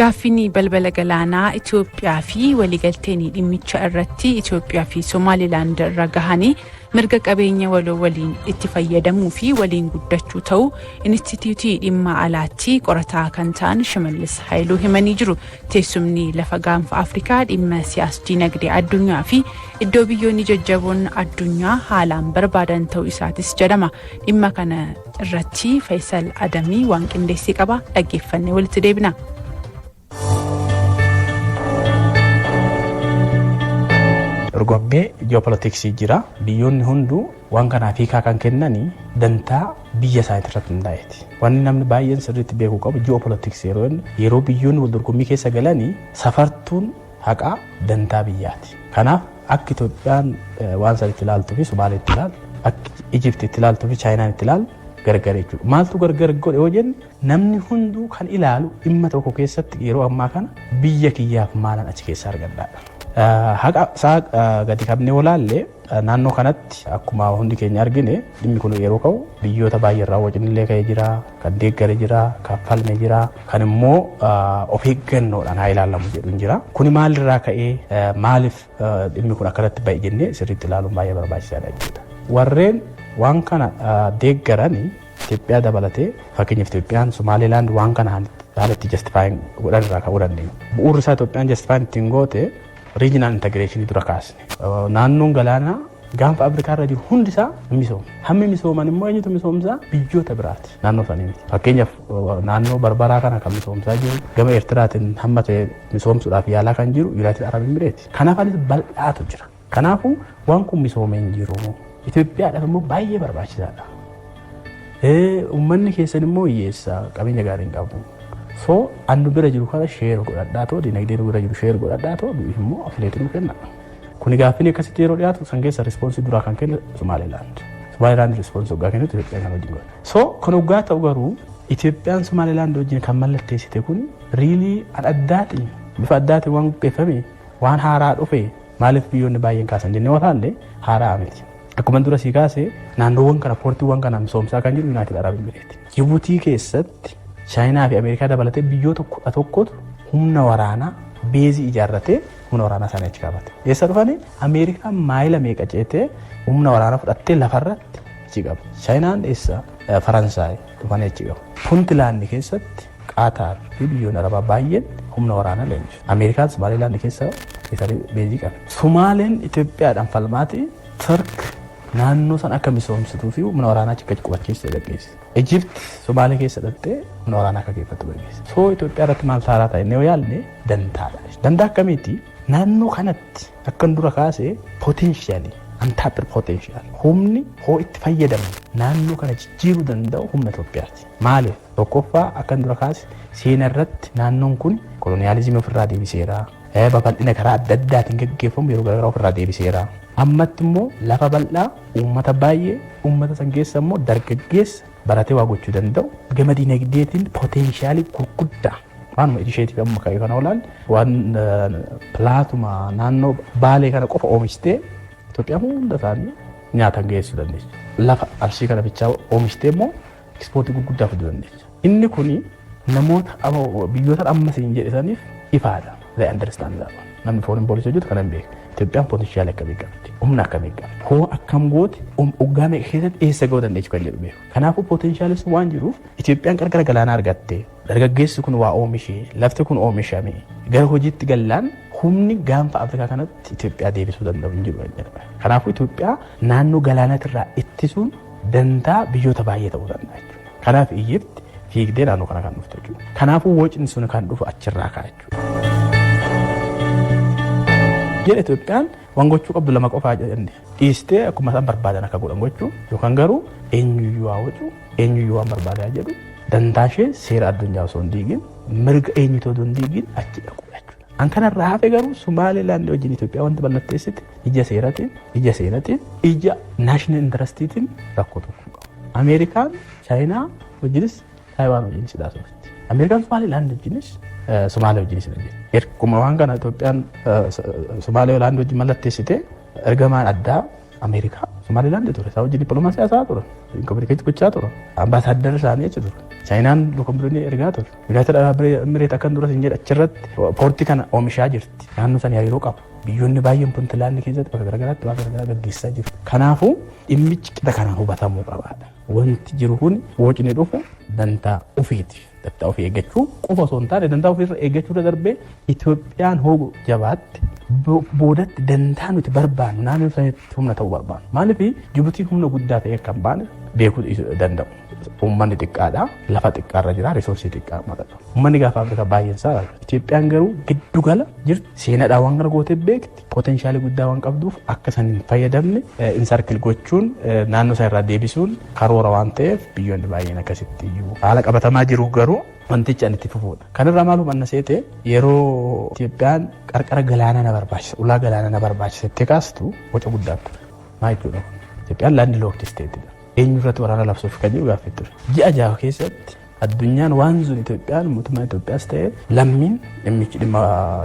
Gaaffiin balbala galaanaa Itoophiyaa fi waliigalteen dhimmicha irratti Itoophiyaa fi Somaalilaand irra gahanii mirga qabeenya waloo waliin itti fayyadamuu fi waliin guddachuu ta'uu Inistituutii Dhimma Alaatti qorataa kan ta'an Shimallis Haayiluu himanii jiru. Teessumni lafa Gaanfa Afrikaa dhimma siyaas dinagdee addunyaa fi iddoo biyyoonni jajjaboon addunyaa haalaan barbaadan ta'uu isaatis jedhama. Dhimma kana irratti Faisal Adamii waan qindeessee qaba, dhaggeeffannee walitti deebina. Dorgommii ji'opolitiksii jira. Biyyoonni hunduu waan kanaaf hiikaa kan kennanii dantaa biyya isaanii irratti hundaa'eeti. Wanni namni baay'een sirriitti beekuu qabu, ji'opolitiksii yeroo inni yeroo biyyoonni wal dorgommii keessa galanii safartuun haqaa dantaa biyyaati. Kanaaf akka Itoophiyaan waan san itti ilaaltuu fi Sumaalee itti ilaaltu, akka Ijipti itti ilaaltuu fi Chaayinaan itti ilaalu gargar jechuudha. Maaltu gargar godhe yoo jenne, namni hunduu kan ilaalu dhimma tokko keessatti yeroo ammaa kana biyya kiyyaaf maalan achi keessaa argadhaadha. Haqa isaa gadi qabnee olaalle, naannoo kanatti akkuma hundi keenya argine, dhimmi kun yeroo ka'u biyyoota baay'ee irraa wacinillee ka'ee jira, kan deeggare jira, kan falme jira, kan immoo of eeggannoodhaan haa ilaalamu jedhu hin jira. Kuni maalirraa ka'ee, maaliif dhimmi kun akkanatti ba'e jennee sirriitti ilaaluun baay'ee barbaachisaadha jechuudha. Warreen waan kana deeggarani Itoophiyaa dabalatee, fakkeenyaaf Itoophiyaan Somaalilaand waan kana haala itti justify godhan irraa ka'uu dandeenya. Bu'uurri isaa Itoophiyaan justify ittiin goote regional integration dura kaasne. Naannoon galaanaa Gaanfa Afrikaa irra jiru hundi isaa misooma. Hammi misooman immoo eenyutu misoomsaa? Biyyoota biraati. Naannoo sanii miti. Fakkeenyaaf naannoo Barbaraa kana kan misoomsaa jiru, gama Eertiraatiin hamma ta'e misoomsuudhaaf yaalaa kan jiru United Arab Emirates. Kanaaf anis bal'aatu jira. Kanaafuu waan kun misoomee hin jiru. Itoophiyaadhaaf immoo baay'ee barbaachisaadha. Uummanni keessan immoo hiyyeessa, qabeenya gaarii hin qabu. So annu bira jiru kana share godhadhaa too, dinagdee nu bira jiru share godhadhaa too, nuyi immoo afileetii nu kenna. Kuni gaaffiin akkasitti yeroo dhiyaatu san keessa response duraa kan kenne Somaalilaand. Somaalilaand response hoggaa kennitu Itoophiyaan kan wajjin godhe. So kan hoggaa ta'u garuu Itoophiyaan Somaalilaand wajjin kan mallatteessite kun really an addaatiin, bifa addaatiin waan qopheeffame, waan haaraa dhufe, maaliif biyyoonni baay'een kaasan jennee yoo haaraa miti. Akkuma dura sii kaase, naannoowwan kana, poortiiwwan kana misoomsaa kan jiru United Arab Emirates. Jibuutii keessatti Chaayinaa fi Ameerikaa dabalatee biyyoota 11tu humna waraanaa base ijaarratee humna waraanaa isaanii achi kaafate. Eessa dhufanii? Ameerikaan maayila meeqa ceetee humna waraanaa fudhattee lafarratti achi qaba. Chaayinaan eessa? Faransaay dhufanii achi qabu. Puntlaand keessatti Qaataar fi biyyoonni Arabaa baay'een humna waraanaa leenjisu. Ameerikaan Somaalilaand keessa base qaba. Sumaaleen Itoophiyaadhaan falmaati Turk naannoo san akka misoomsituu fi humna waraanaa achi akka qubachiiste gaggeesse. Egypt Somaalee keessa dhattee humna waraanaa akka geeffattu gaggeesse. So Itoophiyaa irratti maal taaraa ta'e yoo yaalne, dantaadha. Dantaa akkamiiti? Naannoo kanatti akkan dura kaase potential, untapped potential, humni hoo itti fayyadamu naannoo kana jijjiiruu danda'u humna Itoophiyaati. Maaliif? Tokkoffaa, akkan dura kaase seenaa irratti naannoon kun koloniyaalizimii ofirraa deebiseera. Babal'ina karaa adda addaatiin gaggeeffamu yeroo garaagaraa ofirraa deebiseera. Ammatti immoo lafa bal'aa, uummata baay'ee, uummata san keessa immoo dargaggeessa baratee waa gochuu danda'u, gama dinagdeetiin potential gurguddaa, waanuma isheetiif amma ka'e kana olaal waan pilaatuma naannoo Baalee kana qofa oomishtee Itoophiyaa hunda isaanii nyaatan geessuu dandeessu. Lafa Arsii kana bichaa oomishtee immoo ekspoortii gurguddaa fiduu dandeessu. Inni kuni namoota biyyoota amma siin jedhe saniif ifaadha. They understand that one. Namni foreign policy hojjetu kana hin beeku. Itoophiyaan potential akkamii qabdi? Humna akkamii qabdi? Hoo akkam goote waggaa meeqa keessatti eessa ga'uu dandeessu kan jedhu beeku. Kanaafuu potential sun waan jiruuf, Itoophiyaan qarqara galaanaa argatte, dargaggeessi kun waa oomishee, lafti kun oomishame, gara hojiitti gallaan humni Gaanfa Afrikaa kanatti Itoophiyaa deebisuu danda'u hin jiru. Kanaafuu Itoophiyaa naannoo galaanaatirraa ittisuun dantaa biyyoota baay'ee ta'uu danda'a jechuudha. Kanaaf Ijipti fiigdee naannoo kana kan dhuftu jechuudha. Kanaafuu wocni sun kan dhufu achirraa ka'a jechuudha. Jedhe Itoophiyaan waan gochuu qabdu lama qofaa jedhani, dhiistee akkuma isaan barbaadan akka godhan gochuu yookaan garuu eenyuyyuu haa wacu, eenyuyyuu waan barbaadaa jedhu, dantaa ishee seera addunyaa osoo hin diigin, mirga eenyutu osoo hin diigin achi dhaqu jechuudha. An kanarraa hafe garuu Somaalilaand wajjin Itoophiyaa wanti mallatteessite ija seeratiin, ija seenatiin, ija national interestiitiin rakkoo tokko qabu. Ameerikaan Chaayinaa wajjinis Taayiwaan wajjinis hidhaa. Ameerikaan Somaalilaand wajjinis Somaalee wajjinis hin hojjetti. Erguma waan kana Itoophiyaan Somaalilaand wajjin mallatteessite ergamaan addaa Ameerikaa Somaalilaand ture. Isaa wajjin dippiloomaasii haasaa turan. Communicate gochaa turan. Ambaasaaddarri isaanii achi ture. Chaayinaan luka ergaa ture. United Arab Emirates akkan dura sin jedha achirratti poortii kana oomishaa jirti. Naannoo sana hariiroo qabu. Biyyoonni baay'een Puntlaand keessatti bakka garaagaraatti waan garaagaraa gaggeessaa jiru. Kanaafuu dhimmichi qixa kanaan hubatamuu qabaadha. Wanti jiru kun wocni dhufu dantaa ofiiti. Dantaa ofii eeggachuu qofa osoo hin taane, dantaa ofiirra eeggachuu irra darbee Itoophiyaan hoo jabaatti boodatti dantaa nuti barbaannu naannoo sanitti humna ta'uu barbaannu. Maaliif Jibuutiin humna guddaa ta'e akka hin baane beekuu danda'u. Uummanni xiqqaadha, lafa xiqqaarra jira, resource xiqqaa maqatu. Uummanni gaafa Afrikaa baay'een isaa Itoophiyaan garuu giddu gala jirti. Seenaadhaan waan kana gootee beekti. Potential guddaa waan qabduuf akka san hin fayyadamne encircle gochuun, naannoo isaa irraa deebisuun karoora waan ta'eef, biyyoonni baay'een akkasitti iyyuu haala qabatamaa jiru garuu wantichi ani itti fufuudha. Kanarraa maal hubanna seete, yeroo Itoophiyaan qarqara galaanaa na barbaachisa, ulaa galaanaa na barbaachisa jettee kaastu waca guddaa ture. Maal jechuudha kun? Itoophiyaan landlocked stateidha. Eenyu irratti waraana labsuuf kan jiru gaaffii ture. Ji'a 6 keessatti addunyaan waan sun Itoophiyaan, mootummaan Itoophiyaas ta'e lammiin, dhimmichi dhimma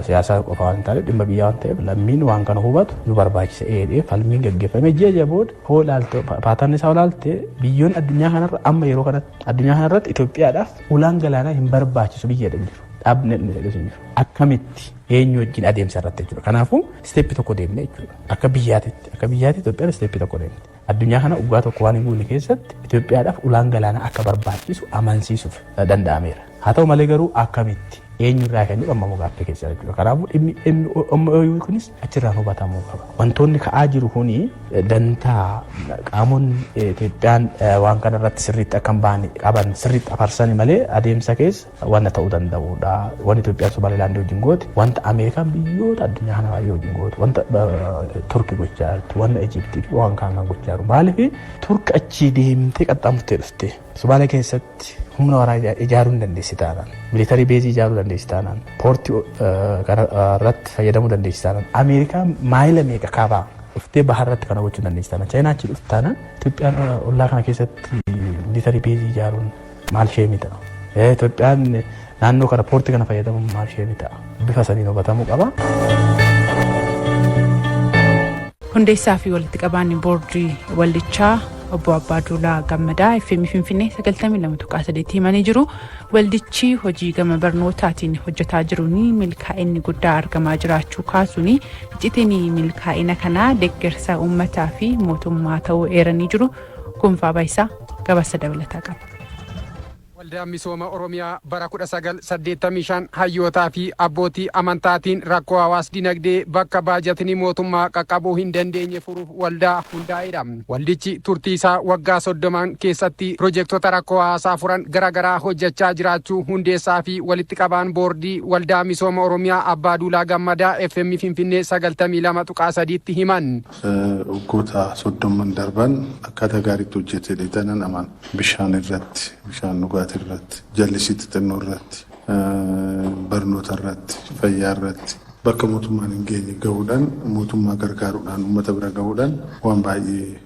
siyaasaa qofa waan ta'eef, dhimma biyyaa waan ta'eef, lammiin waan kana hubatu nu barbaachisa eedhee falmiin gaggeeffame. Ji'a 6 booda hoo ilaalte, pattern isaa ilaalte, biyyoonni addunyaa kanarra amma yeroo kanatti addunyaa kanarratti Itoophiyaadhaaf ulaan galaanaa hin barbaachisu biyya jedhan jiru. Dhaabni inni jedhu hin jiru. Akkamitti, eenyu wajjin adeemsa irratti jechuudha. Kanaafuu step tokko deemne jechuudha. Akka biyyaatti Itoophiyaan step tokko deemte. Addunyaa kana waggaa tokko waan hin guunne keessatti Itoophiyaadhaaf ulaan galaanaa akka barbaachisu amansiisuuf danda'ameera. Haa ta'u malee garuu akkamitti, eenyurraa kan jedhu amma gaaffii keessa jechuudha. Kanaafuu dhimmi MOU kunis achirraan hubatamuu qaba. Wantoonni ka'aa jiru kuni dantaa qaamonni Itoophiyaan waan kana irratti sirriitti akka hin baane qaban sirriitti afarsani malee adeemsa keessa wanta ta'uu danda'udha. Wanti Itoophiyaan Somaalilaandii wajjin goote, wanta Ameerikaan biyyoota addunyaa kana baay'ee wajjin goote, wanta Turki gochaa jirtu, wanta Ijiptii fi waan kaan kan gochaa jiru. Maaliif Turki achii deemtee qaxxaamurtee dhufte? Somaaliyaa keessatti humna waraanaa ijaaruu hin dandeessi taanaan, military base ijaaruu dandeessi taanaan, poortii kana irratti fayyadamuu dandeessi taanaan, Ameerikaan maayila meeqa kaabaa dhuftee baharratti kana gochuu dandeessi taanaan, Chaayinaa achi dhufte taanaan, Itoophiyaan ollaa kana keessatti military base ijaaruun maal ishee ta'a? Itoophiyaan naannoo kana poortii kana fayyadamuun maal ishee ta'a? Bifa saniin hubatamuu qaba. Hundeessaa fi walitti qabaan boordii waldichaa obbo Abbaaduulaa Gammadaa FM Finfinnee 92.3 himanii jiru. Waldichi hojii gama barnootaatiin hojjetaa jiruun milkaa'inni guddaa argamaa jiraachuu kaasuun, iccitiin milkaa'ina kanaa deeggarsa uummataa fi mootummaa ta'uu eeranii jiru. Gonfaa Baayisaa gabaasa dabalataa qaba. Waldaan Misooma Oromiyaa bara 1985 hayyootaa fi abbootii amantaatiin rakkoo hawaas dinagdee bakka baajatni mootummaa qaqqabuu hin dandeenye furuuf waldaa hundaa'edha. Waldichi turtii isaa waggaa 30n keessatti piroojektota rakkoo hawaasaa furan garaagaraa hojjechaa jiraachuu hundeessaa fi walitti qabaan boordii Waldaa Misooma Oromiyaa Abbaa Duulaa Gammadaa FM Finfinnee 92.3tti himan. Waggoota 30n darban akkaataa gaariitti hojjetee tanan aman bishaan irratti, bishaan dhugaatii irratti, jallisii xixinnoo irratti, barnoota irratti, fayyaa irratti, bakka mootummaan hin geenye gahuudhaan, mootummaa gargaaruudhaan, uummata bira gahuudhaan waan baay'ee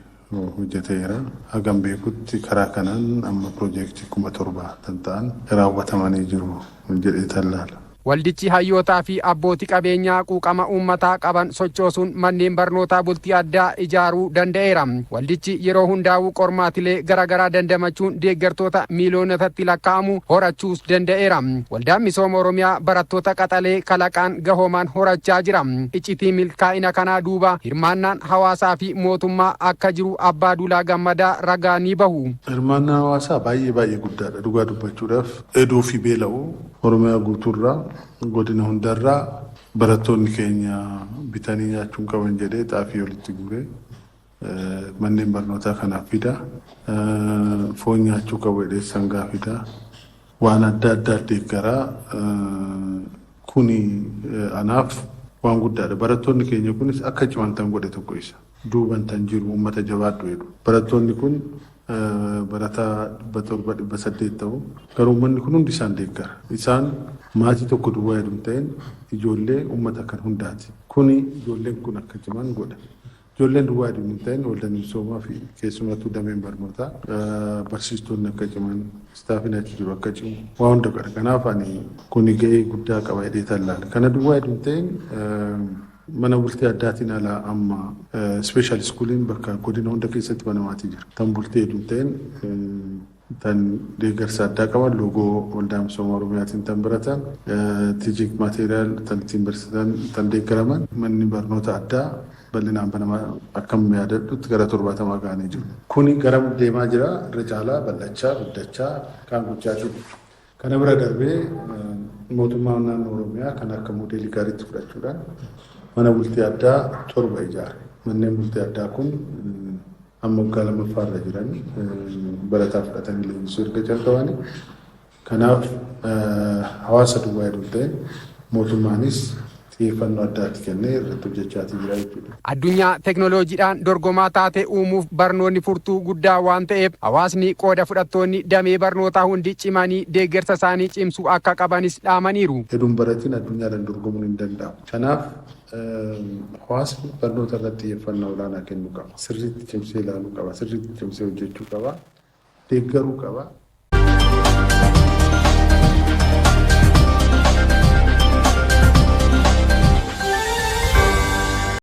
hojjeteera. Hagam beekutti karaa kanaan amma piroojeektii 7,000 kan ta'an raawwatamanii jiru jedhee tallaala. Waldichi hayyootaa fi abbootii qabeenyaa quuqama uummataa qaban sochoosuun manneen barnootaa bultii addaa ijaaruu danda'eera. Waldichi yeroo hundaa'uu qormaatilee garaagaraa dandamachuun deeggartoota miiliyoonotatti lakkaa'amu horachuus danda'eera. Waldaan Misooma Oromiyaa barattoota qaxalee kalaqaan gahoomaan horachaa jira. Iccitii milkaa'ina kanaa duuba hirmaannaan hawaasaa fi mootummaa akka jiru Abbaa Duulaa Gammadaa ragaa ni bahu. Hirmaannaan hawaasaa baay'ee baay'ee guddaadha, dhugaa dubbachuudhaaf. Eduu fi beela'uu Oromiyaa guutuurraa, godina hundarraa barattoonni keenya bitanii nyaachuun qaban jedhee xaafii walitti guuree manneen barnootaa kanaaf fida. Foon nyaachuu qabu jedhee sangaa fida. Waan adda addaa deeggaraa. Kuni anaaf waan guddaadha. Barattoonni keenya kunis akka cimantan godhe tokko isa. Duuban tan jiru uummata jabaadhu jedhu. Barattoonni kun barataa 700, 800 ta'u, garuu uummanni kun hundi isaan deeggara. Isaan maatii tokko duwwaa jedhu hin ta'in, ijoollee uummata kan hundaati. Kuni ijoolleen kun akka ciman godha. Ijoolleen duwwaa jedhu hin ta'in, waldaan misoomaa fi keessumattuu dameen barnootaa, barsiistonni akka ciman, staffiin achi jiru akka cimu waa hunda godha. Kanaaf ani kuni gahee guddaa qaba jedhee tallaala. Kana duwwaa jedhu hin ta'in. Mana bultii addaatiin alaa amma special schooliin bakka godina hunda keessatti banamaatii jira. Tan bultii hedduu ta'een, tan deeggarsa addaa qaban, loogoo Waldaa Misooma Oromiyaatiin tan baratan, teaching material tan ittiin barsiisan tan deeggaraman, manni barnoota addaa bal'inaan banamaa akkam yaadadhutti gara 70 ga'anii jiru. Kuni garam deemaa jira? Irra caalaa bal'achaa, guddachaa, kaan gochaa jiru. Kana bira darbee mootummaan naannoo Oromiyaa kan akka moodeelii gaariitti fudhachuudhaan mana bultii addaa torba ijaare. Manneen bultii addaa kun amma waggaa lammaffaa irra jiran, barataa fudhatanii leenjisuu erga jalqabanii. Kanaaf hawaasa duwwaa heduu ta'e, mootummaanis xiyyeeffannoo addaatti kennee irratti hojjechaatii jira jechuudha. Addunyaa teknooloojiidhaan dorgomaa taate uumuuf barnoonni furtuu guddaa waan ta'eef, hawaasni qooda fudhattoonni damee barnootaa hundi cimanii deeggarsa isaanii cimsuu akka qabanis dhaamaniiru. Hedduun baratiin addunyaadhaan dorgomuun hin danda'amu. Kanaaf hawaasni barnoota irratti xiyyeeffannaa olaanaa kennuu qaba. Sirriitti cimsee ilaaluu qaba. Sirriitti cimsee hojjechuu qaba. Deeggaruu qaba.